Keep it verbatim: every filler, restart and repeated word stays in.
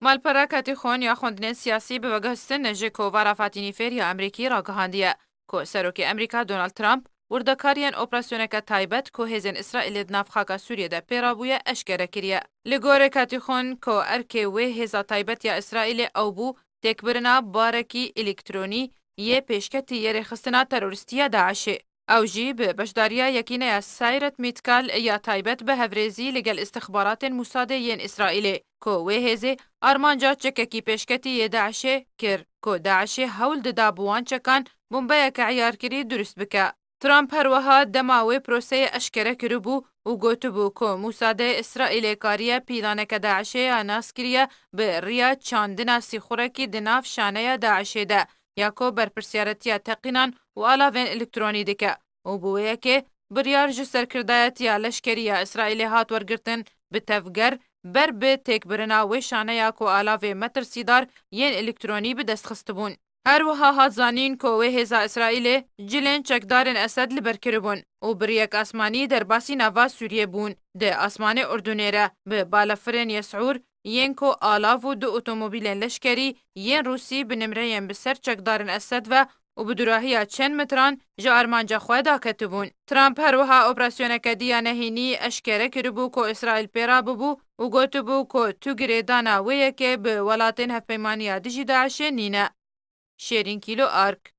Malpera Katîxon ya xwendinên siyasî bi veguhestin ji kovara Fatînî Fêr ya Amerîkî ragihandiye ku Serokê Amerîka Donald Trump wirdekariyên operasyoneke taybet ku hêzên Îsraîlê di nav xaka Sûriyê de pê rabûye eşkere kiriye. Li gorî Katîxon ku erkê wê hêza taybet ya Îsraîlê ew bû têkbirina barekî elektronî yê pêşketî yê rêxistina terorîstî ya DAIŞê. Ew jî bi beşdariya yekîneya Sayret Mitkal ya taybet bi hevrêzî li gel îstixbaratên Mûsadê yên Îsraîlê, ku wê hêzê armanca çekekî pêşketî yê DAIŞê kir, ku DAIŞê hewl dida bi wan çekan bombeyeke eyarkirî dirust bike. Trump her wiha dema wê proseyê eşkere kiribû û gotibû ku Mûsadê Îsraîlê kariye pîlaneke DAIŞê ya nas kiriye bi riya çandina sîxurekî di nav şaneya DAIŞê de, ya ku berpirsiyaretiya teqînan û alavên elektronî dike û bi wê yekê biryar ji serkirdayetiya leşkerî ya Îsraîlê hat wergirtin bi tevger ber bi têkbirina wê şaneya ku alavê metirsîdar yên elektronî bi dest xistibûn. Her wiha hat zanîn ku wê hêza Îsraîlê cilên çekdarên Esed li ber kiribûn û bi riyek asmanî derbasî nava Sûriyê bûn. Di asmanê Urdunê re bi balafirên Yesûr yên ku alav û du otomobîlên leşkerî yên Rûsî bi nimreyên bi ser çekdarên Esed ve û bi dûrahiya çend metran ji armanca xwe daketibûn. Trump her wiha operasyoneke dî ya nehênî eşkere kiribû ku Îsraîl pê rabibû û gotibû ku tu girêdana wê yekê bi welatên hevpeymaniya dijî DAIŞê nîne. Şêrîn Kîlo Ark.